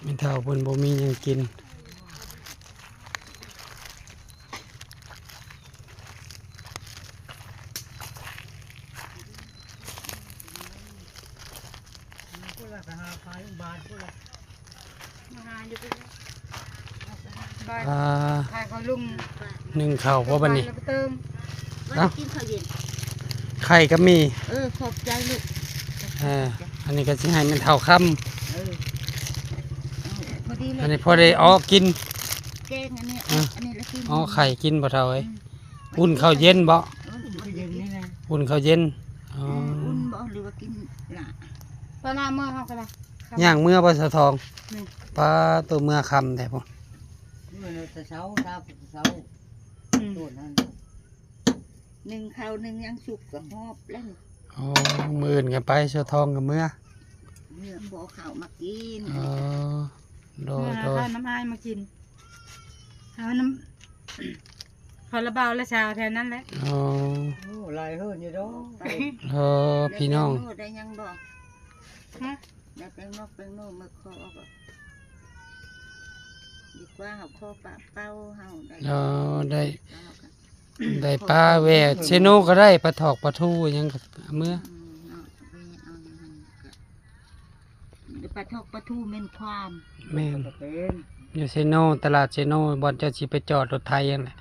ແມ່ເຖົ້າເພິ່ນບໍ່ມີຫຍັງກິນ. ພຸ້ນລະ ໄປຫາຂາຍຢູ່ບ້ານພຸ້ນລະ ມາຫາຢູ່ ອ່າ ຂາຍເຂົ້າລຸງ ໜຶ້ງເຂົ້າບໍ່ບັດນີ້? ແລ້ວໄປເຕີມ ເອົ້າ ກິນເຂົ້າເຢັນ ໄຂ່ກໍມີ. ເອີ ຂອບໃຈລູກ. ເອີ ອັນນີ້ກໍຊິໃຫ້ແມ່ເຖົ້າຄຳ. ເອີ ເອີ ພໍດີແລ້ວ ອັນນີ້ພໍໄດ້ອໍກິນ ແກງອັນນີ້ ເອີ ອັນນີ້ລະກິນ ອໍໄຂ່ກິນບໍ່ເຖົ້າເອີຍ. ອືມ ອຸ່ນເຂົ້າເຢັນບໍ່? ເອີ ອຸ່ນເຂົ້າເຢັນນີ້ນະ ອຸ່ນເຂົ້າເຢັນ. ອໍ ເອີ ອຸ່ນບໍ່ ຫຼືວ່າກິນລະ? ປາລາເມືອເຮົາກໍໄດ້ ຍ່າງເມືອບໍ່ສາວທອງ? ແມ່ນ. ປາໂຕ ເມືອຄ່ຳແທ້ພຸ້ນ. ເມືອແຕ່ເຊົ້າ ຊາວແຕ່ເຊົ້າ. ອືມ ໂຕນັ້ນ ໜຶ້ງເຂົ້າໜຶ້ງຫຍັງສຸກກໍຮອບແລ້ວນີ້. ອໍ ມື້ອື່ນກໍໄປ ສາວທອງກໍເມືອ ເມືອບໍ່ເຂົ້າມາກິນ. ອໍ ໂດຍ ເມືອ ໂດຍ ເອົານ້ຳອ້າຍມາກິນ ເອົານ້ຳ ເຂົາລະບ່າວລະສາວແຖວນັ້ນແຫຼະ. ອໍ ໂອ້ ຫຼາຍເຮີນຢູ່ດອກ. ອໍ ພີ່ນ້ອງ ໄດ້ຫຍັງບໍ່? ຮະ? ໄດ້ແປ້ງນອກແປ້ງໂນມາຂໍອອກ ດີກວ່າເຮົາຂໍປະເປົ່າ ເຮົາໄດ້ ອໍ ໄດ້ ເອົາ ໄດ້ປາແວ່ເຊໂນກໍໄດ້ ປາຖອກປາທູຫຍັງກໍເມືອ. ອືມ ເນາະ ໄປເອົາຢູ່ຫັ້ນກໍ ປາຖອກປາທູແມ່ນຄວາມ. ແມ່ນ ຢູ່ເຊໂນ ຕະຫຼາດເຊໂນ ບ່ອນເຈົ້າຊິໄປຈອດລົດໄຖຫັ້ນແຫຼະ.